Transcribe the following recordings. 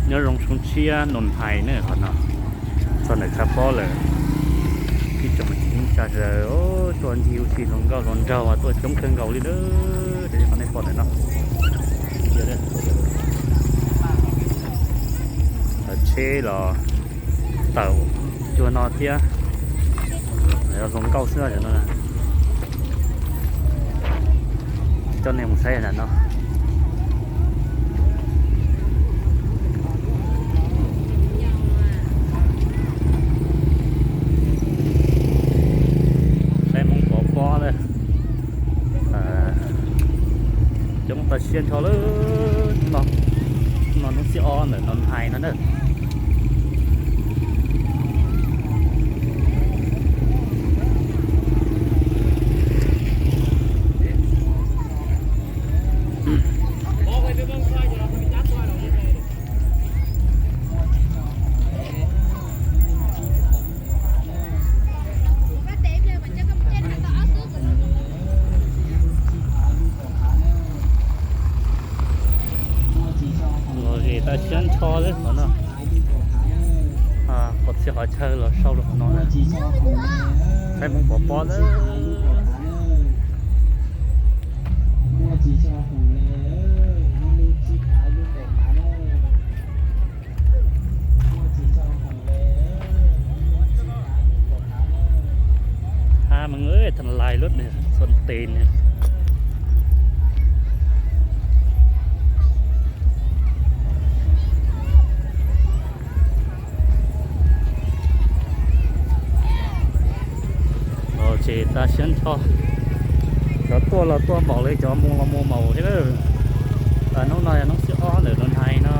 Nyob zoo xyoo tshiab Nus Hais ne, qhov no txog ntawm tshav pob lawm. Ib tsoom txiv neej tsa sawv daws tuaj ncig ua si hluas nkauj hluas nraug tuaj coob kawg nkaus li lawm. Qhov nej pom ntawm no, tsheb los tawm cuag no thiab, hluas nkauj xwb no. Coj nej mus saib ntawm no. Saib Hmoob pov pob na. Coob tas siab nrho lawm. Hnub no hnub xiab ob ntawm Nus Hais no na. Los zem tas siab nrho li qhov no. Qhov txhia qhov chaw los sau rau qhov no. Saib Hmoob pov pob lawm. Hab meej, tha lais lub xua tes ne. Los zem tas siab nrho. Cov tuaj los tuaj npaum li, cov mus los mus npaum thiab lawm. Hnub no yog hnub xiab ob ntawm Nus Hais no.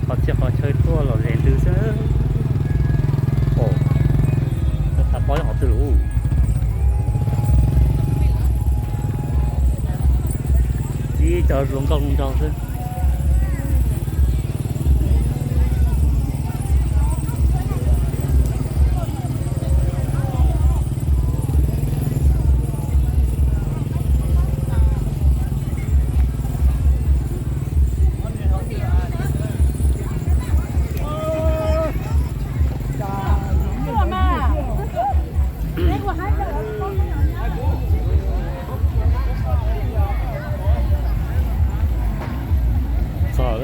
Qhov txhia qhov chaw tuaj los zem ntws xwb. Tshav pob yog qhov twg lawm? Ib co hluas nkauj hluas nraug xwb. Txog,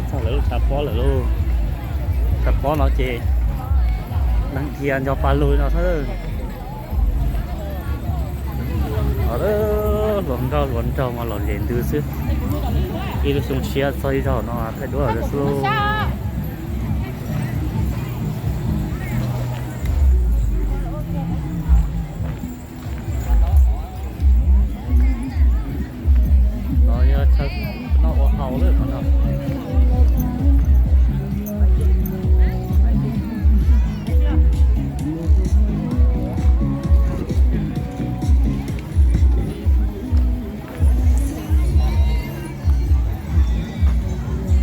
txog lawv lub tshav pob lawm lauj. Tshav pob no ces neeg dhia nco pa lug no xwb. Hluas nkauj hluas nraug mas los zem ntws xwb. Ib lub xyoo tshiab txog ib zaug no thaij duab lawm xwb lauj. No yog chaw noj ua haus lawm qhov no.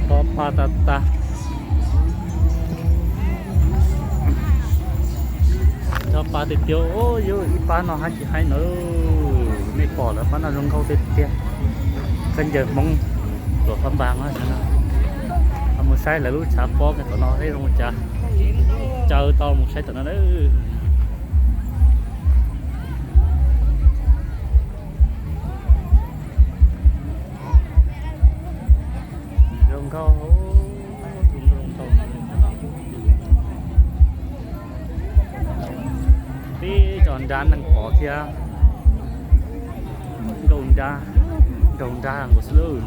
Tso pa tas tas. Tso pa tiag tiag, yus ib pab no hab tsis haib na. Nej pom lawm pab no zoo nkauj tiag tiag. Khaub ncaws Hmoob tuam qab npas no. Mus saib lawv lub tshav pob tom no seb zoo cas. Caw tau mus saib tom no lawm. Zoo nkauj, zoo nkauj. Tib co nrab neeg pov thiab. Nkauj nrab, nraug nrab nkaus xwb lauj.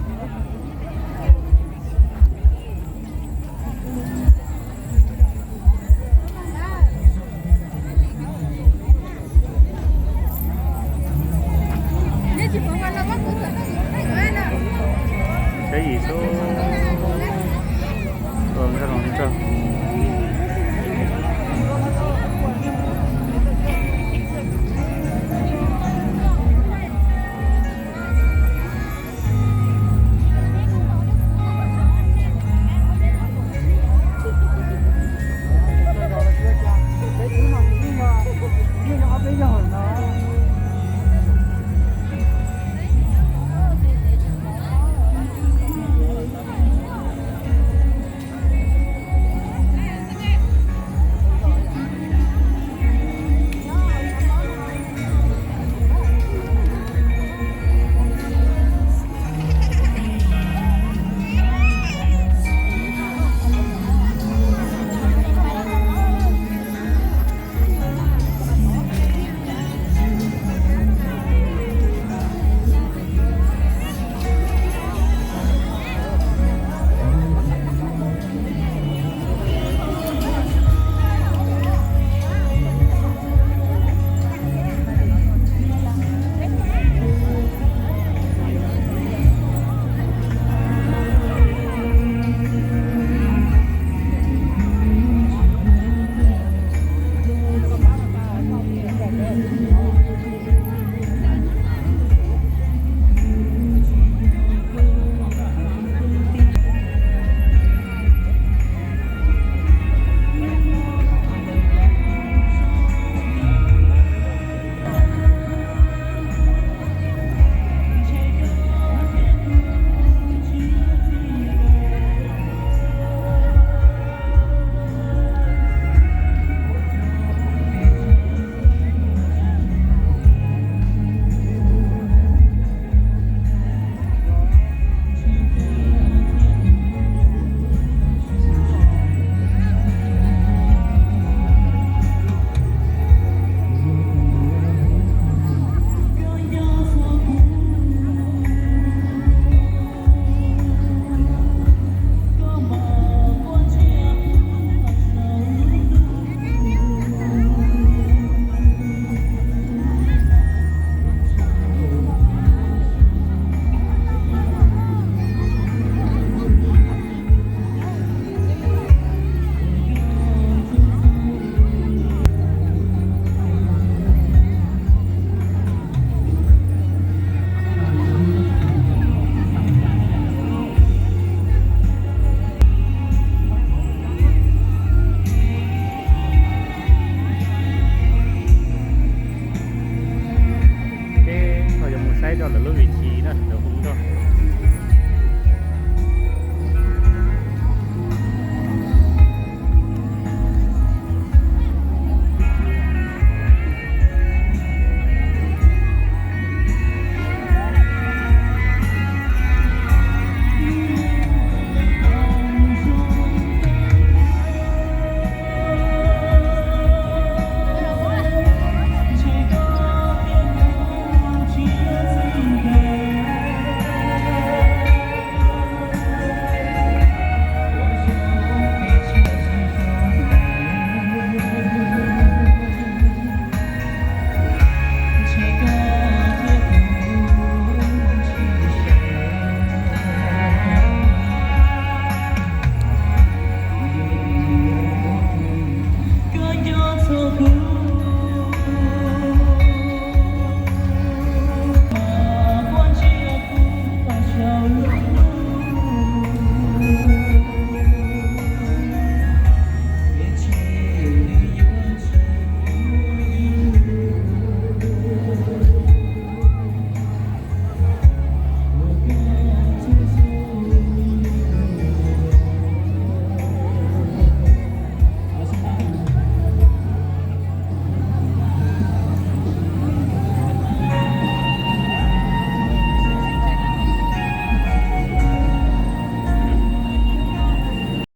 Saib yim xwb. Ua nkauj zoo nkauj.